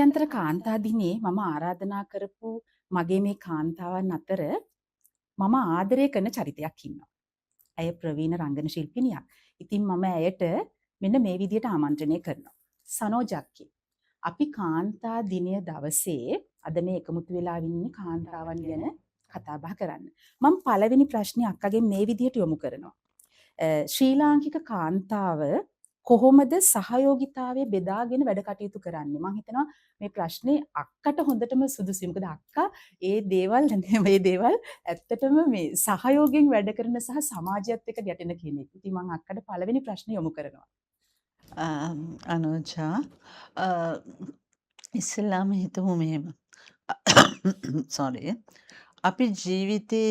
ජාත්‍යන්තර කාන්තා දිනේ මම ආරාධනා කරපු මගේ මේ කාන්තාවන් අතර මම ආදරය කරන චරිතයක් ඉන්නවා. ඇය ප්‍රවීණ රංගන ශිල්පිනියක්. ඉතින් මම ඇයට මෙන්න මේ විදියට ආමන්ත්‍රණය කරනවා. සනෝජක්කි. අපි කාන්තා දිනය දවසේ අද මේ එකමුතු වෙලා ඉන්නේ කාන්තාවන් ගැන කතා බහ කරන්න. මම පළවෙනි ප්‍රශ්නේ අක්කගෙන් මේ විදියට යොමු කරනවා. ශ්‍රී ලාංකික කාන්තාව කොහොමද සහයෝගිතාවය බෙදාගෙන වැඩ කටයුතු කරන්නේ? මං හිතනවා මේ ප්‍රශ්නේ අක්කට හොඳටම සුදුසුයි. මොකද අක්කා ඒ දේවල් මේ දේවල් ඇත්තටම මේ සහයෝගයෙන් වැඩ කරන සහ සමාජයත් එක්ක ගැටෙන කෙනෙක්. ඉතින් මං අක්කට පළවෙනි ප්‍රශ්නේ යොමු කරනවා. අනෝජා, ඉස්සෙල්ලාම හිතමු මෙහෙම. සෝරි. අපි ජීවිතේ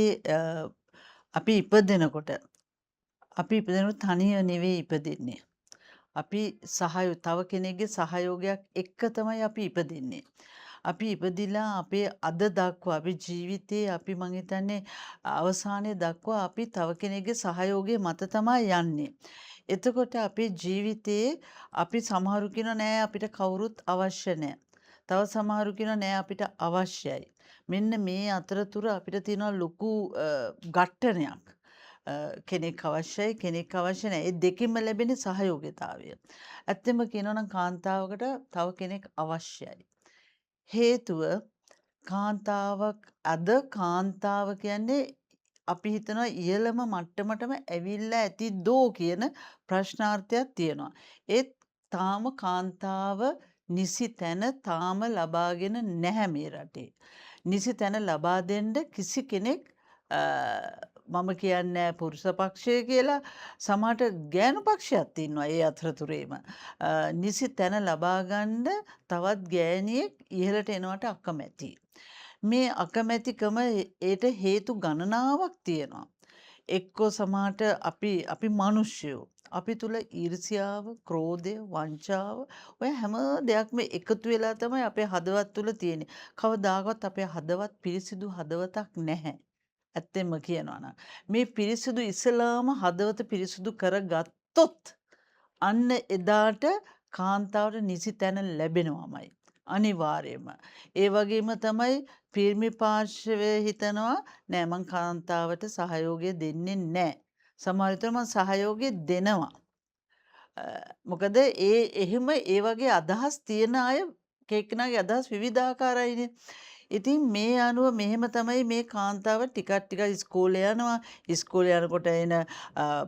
අපි ඉපදෙනකොට තනිය නෙවෙයි ඉපදෙන්නේ. අපි තව කෙනෙක්ගේ සහයෝගයක් එක්ක තමයි අපි ඉපදෙන්නේ. අපි ඉපදිලා අපේ අද දක්වා අපි ජීවිතේ අපි මං හිතන්නේ අවසානයේ දක්වා අපි තව කෙනෙක්ගේ සහයෝගය මත තමයි යන්නේ. එතකොට අපේ ජීවිතේ අපි සමහරු කියනවා නෑ අපිට කවුරුත් අවශ්‍ය නෑ. තව සමහරු කියනවා නෑ අපිට අවශ්‍යයි. මෙන්න මේ අතරතුර අපිට තියෙනවා ලොකු ගැටණයක්. කෙනෙක් අවශ්‍යයි කෙනෙක් අවශ්‍ය නෑ. ඒ දෙකෙන්ම ලැබෙන සහයෝගතාවය. ඇත්තම කියනවා නම් කාන්තාවකට තව කෙනෙක් අවශ්‍යයි. හේතුව කාන්තාවක් අද කාන්තාව කියන්නේ අපි හිතනවා ඉහළම මට්ටමටම ඇවිල්ලා ඇති දෝ කියන ප්‍රශ්නාර්ථයක් තියෙනවා. ඒත් තාම කාන්තාව නිසි තැන තාම ලබාගෙන නැහැ මේ රටේ. නිසි තැන ලබා දෙන්න කිසි කෙනෙක් මම කියන්නේ පුරුෂ පක්ෂය කියලා, සමහරට ගෑනු පක්ෂයක් ඉන්නවා ඒ අතරතුරේම. නිසි තැන ලබා ගන්න තවත් ගෑණියෙක් ඉහළට එනවට අකමැති. මේ අකමැතිකම ඒට හේතු ගණනාවක් තියෙනවා. එක්කෝ සමහරට අපි මිනිස්සුયો. අපි තුල ඊර්ෂ්‍යාව, ක්‍රෝධය, වංචාව ඔය හැම දෙයක්ම එකතු වෙලා තමයි අපේ හදවත් තුල තියෙන්නේ. කවදාකවත් අපේ හදවත් පිරිසිදු හදවතක් නැහැ. ඇත්තෙන්ම කියනවා නම් මේ පිරිසිදු ඉස්ලාම හදවත පිරිසිදු කරගත්තොත් අන්න එදාට කාන්තාවට නිසි තැන ලැබෙනවමයි. අනිවාර්යයෙන්ම. ඒ වගේම තමයි පිරිමි පාර්ශවය හිතනවා නෑ මං කාන්තාවට සහයෝගය දෙන්නේ නෑ. සමහර විට මං සහයෝගය දෙනවා. මොකද ඒ එහෙම ඒ වගේ අදහස් තියෙන අය එක්කෙනාගේ අදහස් විවිධාකාරයිනේ. ඉතින් මේ අනුව මෙහෙම තමයි මේ කාන්තාව ටිකක් ටිකක් ඉස්කෝලේ යනවා. ඉස්කෝලේ යනකොට එන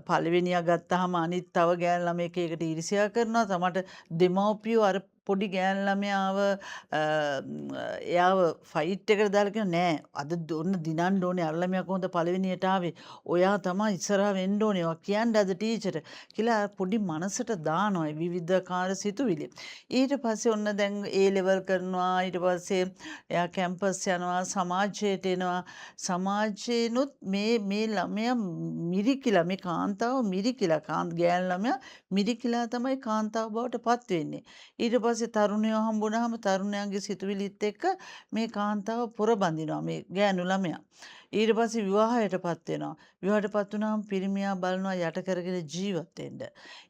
පළවෙනියා ගත්තාම අනිත් තව ගෑනු ළමයෙක් ඒකට ඊර්ෂ්‍යා කරනවා. සමහරට දෙමව්පියෝ අර පොඩි ගෑනු ළමයාව එයාව ෆයිට් එකට දාලා කියනවා නෑ අද ඔන්න දිනන්න ඕනේ අර ළමයා කොහොමද පළවෙනියට ආවේ? ඔයා තමයි ඉස්සරහා වෙන්න ඕනේ. ඔයා කියන්න අද ටීචර්ට කියලා පොඩි මනසට දානවා විවිධාකාර සිතුවිලි. ඊට පස්සේ ඔන්න දැන් ඒ ලෙවල් කරනවා. ඊට පස්සේ එයා කැම්පස් යනවා, සමාජයට එනවා. සමාජේනොත් මේ මේ ළමයා මිරිකිලා, මේ කාන්තාව මිරිකිලා, ගෑනු ළමයා මිරිකිලා තමයි කාන්තාව බවට පත් වෙන්නේ. ඊට පස්සේ තරුණයෝ හම්බුනහම තරුණයන්ගේ සිතුවිලිත් එක්ක මේ කාන්තාව පොරබඳිනවා මේ ගෑනු ළමයා. ඊට පස්සේ විවාහයටපත් වෙනවා. විවාහයටපත් වුණාම පිරිමියා බලනවා යට කරගෙන ජීවත් වෙන්න.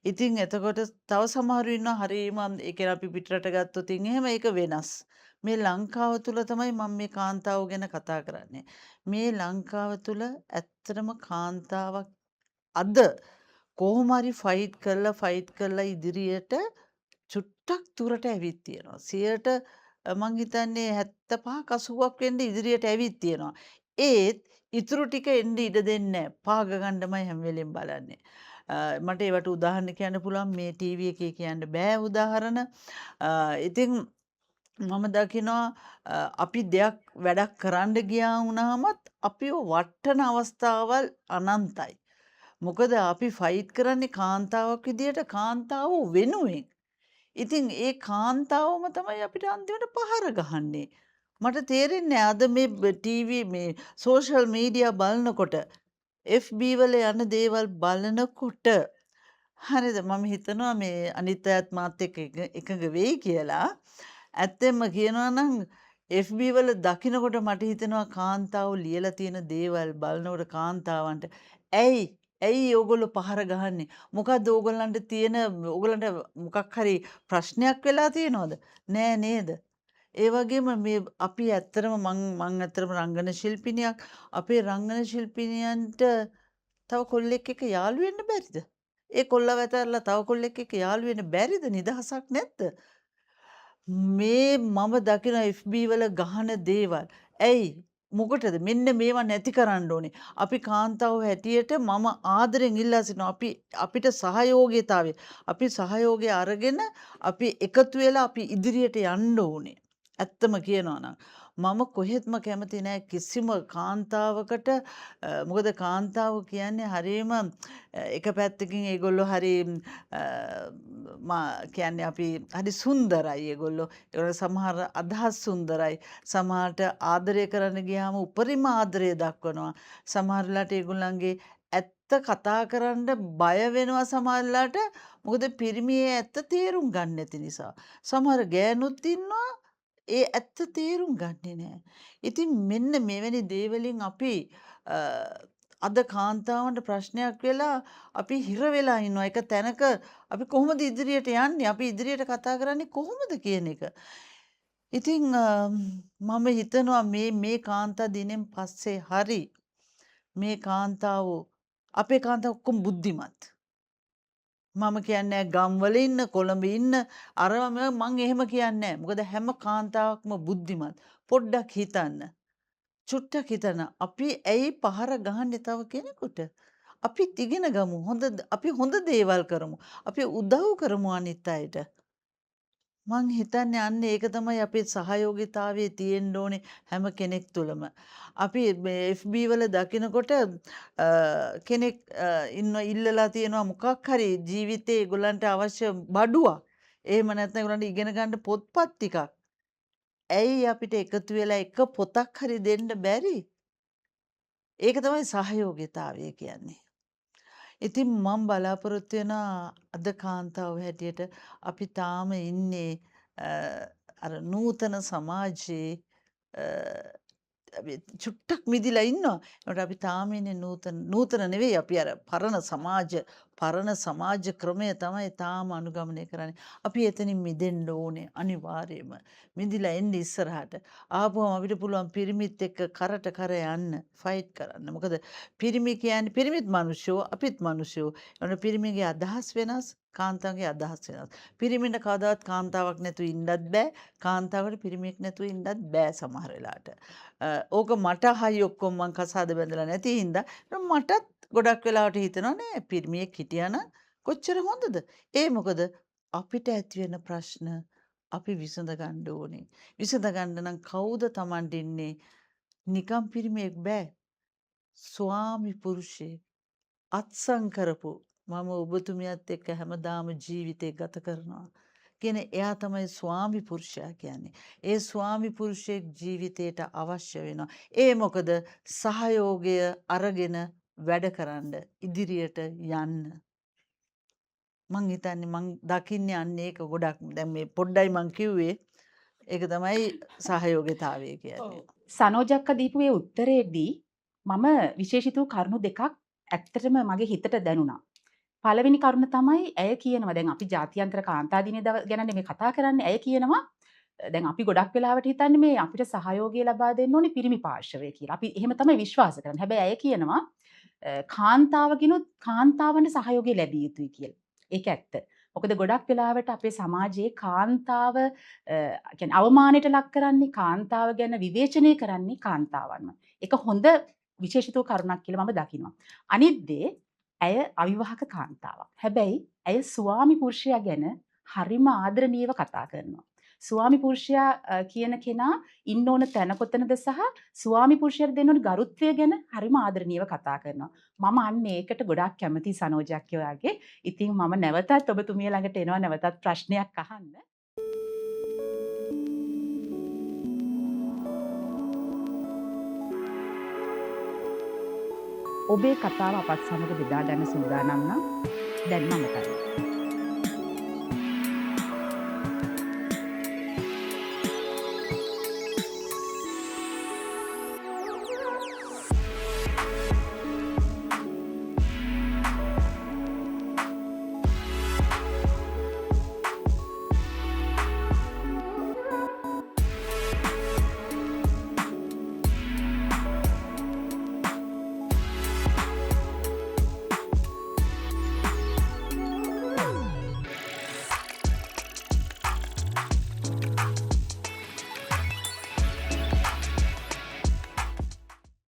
ඉතින් එතකොට තව සමහරු ඉන්නවා හරීම ඒ කියන්නේ අපි පිටරට ගත්තොත් එහෙම ඒක වෙනස්. මේ ලංකාව තුල තමයි මම මේ කාන්තාව ගැන කතා කරන්නේ. මේ ලංකාව තුල ඇත්තටම කාන්තාවක් අද කොහොම හරි ෆයිට් කරලා ෆයිට් කරලා ඉදිරියට චුට්ටක් දුරට ඇවිත් තියෙනවා. සියයට මං හිතන්නේ 75ක් 80ක් වෙන්න ඉදිරියට ඇවිත් තියෙනවා. ඒත් ඉතුරු ටික එන්න ඉඩ දෙන්නේ නැහැ. පාග ගන්නමයි හැම වෙලෙම බලන්නේ. මට ඒවට උදාහරණ කියන්න පුළුවන්, මේ ටීවී එකේ කියන්න බෑ උදාහරණ. ඉතින් මම දකිනවා අපි දෙයක් වැඩක් කරන්න ගියා වුණාමත් අපිව වට්ටන අවස්ථාවල් අනන්තයි. මොකද අපි ෆයිට් කරන්නේ කාන්තාවක් විදියට කාන්තාව වෙනුවෙන්. ඉතින් ඒ කාන්තාවම තමයි අපිට අන්තිමට පහර ගහන්නේ. මට තේරෙන්නේ නෑ අද මේ ටීවී මේ සෝෂල් මීඩියා බලනකොට FB වල යන දේවල් බලනකොට හරිද මම හිතනවා මේ අනිත් අයත් මාත් එක්ක එකඟ වෙයි කියලා. ඇත්තෙන්ම කියනවා නම් FB වල දකින්නකොට මට හිතෙනවා කාන්තාව ලියලා තියෙන දේවල් බලනකොට කාන්තාවන්ට ඇයි ඇයි ඕගොල්ලෝ පහර ගහන්නේ? මොකද්ද ඕගොල්ලන්ට තියෙන ඕගොල්ලන්ට මොකක් හරි ප්‍රශ්නයක් වෙලා තියෙනවද? නෑ නේද? ඒ වගේම මේ අපි ඇත්තටම මං ඇත්තටම රංගන ශිල්පිනියක්. අපේ රංගන ශිල්පිනියන්ට තව කොල්ලෙක් එක්ක යාළු වෙන්න බැරිද? ඒ කොල්ලව ඇතැරලා තව කොල්ලෙක් එක්ක යාළු වෙන්න බැරිද? නිදහසක් නැද්ද? මේ මම දකින FB වල ගහන දේවල්. ඇයි? මොකටද? මෙන්න මේවා නැති කරන්න ඕනේ. අපි කාන්තාව හැටියට මම ආදරෙන් ඉල්ලා සිටිනවා. අපිට සහයෝගයතාවය. අපි සහයෝගය අරගෙන අපි එකතු වෙලා අපි ඉදිරියට යන්න ඕනේ. ඇත්තම කියනවා නම් මම කොහෙත්ම කැමති නෑ කිසිම කාන්තාවකට. මොකද කාන්තාව කියන්නේ හරියම එක පැත්තකින් ඒගොල්ලෝ හරි මා කියන්නේ අපි හරි සුන්දරයි ඒගොල්ලෝ. ඒගොල්ලෝ සමහර අදහස් සුන්දරයි. සමහරට ආදරය කරන්න ගියාම උපරිම ආදරය දක්වනවා. සමහර වෙලාවට ඒගොල්ලන්ගේ ඇත්ත කතා කරන්න බය වෙනවා සමහර වෙලාවට. මොකද පිරිමියේ ඇත්ත තේරුම් ගන්න නැති නිසා. සමහර ගෑනුත් ඉන්නවා ඒ ඇත්ත තේරුම් ගන්නේ නෑ. ඉතින් මෙන්න මෙවැනි දේවලින් අපි අද කාන්තාවන්ට ප්‍රශ්නයක් වෙලා අපි හිර වෙලා ඉන්නවා. එක තැනක අපි කොහොමද ඉදිරියට යන්නේ? අපි ඉදිරියට කතා කරන්නේ කොහොමද කියන එක. ඉතින් මම හිතනවා මේ කාන්තා දිනෙන් පස්සේ හරි මේ කාන්තාවෝ අපේ කාන්තාව ඔක්කොම බුද්ධිමත්. මම කියන්නේ ගම්වල ඉන්න, කොළඹ ඉන්න අරම මං එහෙම කියන්නේ නෑ. මොකද හැම කාන්තාවක්ම බුද්ධිමත්. පොඩ්ඩක් හිතන්න. චුට්ටක් හිතන්න. අපි ඇයි පහර ගහන්නේ තව කෙනෙකුට? අපි ඉගෙන ගමු. අපි හොඳ දේවල් කරමු. අපි උදව් කරමු අනිත් අයට. මං හිතන්නේ අන්න ඒක තමයි අපේ සහයෝගිතාවයේ තියෙන්න ඕනේ හැම කෙනෙක් තුළම. අපි මේ FB වල දකිනකොට කෙනෙක් ඉන්න ඉල්ලලා තියෙනවා මොකක් හරි ජීවිතේ ඒගොල්ලන්ට අවශ්‍ය බඩුවක්. එහෙම නැත්නම් ඒගොල්ලන්ට ඉගෙන ගන්න පොත්පත් ටිකක්. ඇයි අපිට එකතු වෙලා එක පොතක් හරි දෙන්න බැරි? ඒක තමයි සහයෝගිතාවය කියන්නේ. ඉතින් මං බලාපොරොත්තු වෙනවා අද කාන්තාව හැටියට අපි තාම ඉන්නේ අර නූතන සමාජයේ අපි චුට්ටක් මිදිලා ඉන්නවා. ඒකට අපි තාම ඉන්නේ නූතන නෙවෙයි, අපි අර පරණ සමාජ ක්‍රමය තමයි තාම අනුගමනය කරන්නේ. අපි එතනින් මිදෙන්න ඕනේ අනිවාර්යයෙන්ම. මිදිලා එන්න ඉස්සරහට. ආපුවම අපිට පුළුවන් පිරිමිත් එක්ක කරට කර යන්න, ෆයිට් කරන්න. මොකද පිරිමි කියන්නේ පිරිමිත් මිනිස්සුયો, අපිත් මිනිස්සුયો. ඒ වුණා පිරිමිගේ අදහස් වෙනස්, කාන්තාවගේ අදහස් වෙනස්. පිරිමින්ට කවදාවත් කාන්තාවක් නැතුව ඉන්නත් බෑ, කාන්තාවට පිරිමියෙක් නැතුව ඉන්නත් බෑ සමහර වෙලාවට. ඕක මට හයි ඔක්කොම මං කසාද බැඳලා නැති හින්දා මටත් ගොඩක් වෙලාවට හිතෙනවා නෑ පිරිමියෙක් හිටියානම් කොච්චර හොඳද. ඒ මොකද අපිට ඇති වෙන ප්‍රශ්න අපි විසඳ ගන්න ඕනේ. විසඳ ගන්න නම් කවුද Tamanට ඉන්නේ? නිකම් පිරිමියෙක් බෑ. ස්වාමි පුරුෂයෙක් අත්සන් කරපු මම ඔබතුමියත් එක්ක හැමදාම ජීවිතේ ගත කරනවා කියන එයා තමයි ස්වාමි පුරුෂයා කියන්නේ. ඒ ස්වාමි පුරුෂයෙක් ජීවිතේට අවශ්‍ය වෙනවා. ඒ මොකද සහයෝගය අරගෙන වැඩ කරන්න ඉදිරියට යන්න. මං හිතන්නේ මං දකින්නේ අන්න ඒක ගොඩක්. දැන් මේ පොඩ්ඩයි මං කිව්වේ. ඒක තමයි සහයෝගතාවය කියන්නේ. සනෝජක්ක දීපු ඒ උත්තරේදී මම විශේෂිත වූ කරුණු දෙකක් ඇත්තටම මගේ හිතට දැනුණා. පළවෙනි කරුණ තමයි ඇය කියනවා දැන් අපි ජාත්‍යන්තර කාන්තා දිනය ගැන නෙමෙයි කතා කරන්නේ. ඇය කියනවා දැන් අපි ගොඩක් වෙලාවට හිතන්නේ මේ අපිට සහයෝගය ලබා දෙන්න ඕනේ පිරිමි පාර්ශවය කියලා. අපි එහෙම තමයි විශ්වාස කරන්නේ. හැබැයි ඇය කියනවා කාන්තාවකිනුත් කාන්තාවන්ට සහයෝගය ලැබිය යුතුයි කියලා. ඒක ඇත්ත. මොකද ගොඩක් වෙලාවට අපේ සමාජයේ කාන්තාව කියන්නේ අවමානයට ලක් කරන්නේ, කාන්තාව ගැන විවේචනය කරන්නේ කාන්තාවන්ම. ඒක හොඳ විශේෂිත කරුණක් කියලා මම දකිනවා. අනිත් දේ ඇය අවිවාහක කාන්තාවක්. හැබැයි ඇය ස්වාමි පුරුෂයා ගැන හරිම ආදරණීයව කතා කරනවා. ස්වාමි පුරුෂයා කියන කෙනා ඉන්න ඕන තැන කොතනද සහ ස්වාමි පුරුෂයාට දෙන්න ඕන ගරුත්වය ගැන හරිම ආදරණීයව කතා කරනවා. මම අන්න ඒකට ගොඩාක් කැමතියි සනෝජක් ඔයාගේ. ඉතින් මම නැවතත් ඔබතුමිය ළඟට එනවා නැවතත් ප්‍රශ්නයක් අහන්න. ඔබේ කතාව අපත් සමග බෙදා ගන්න සූදානම් නම් දැන් මම කරනවා.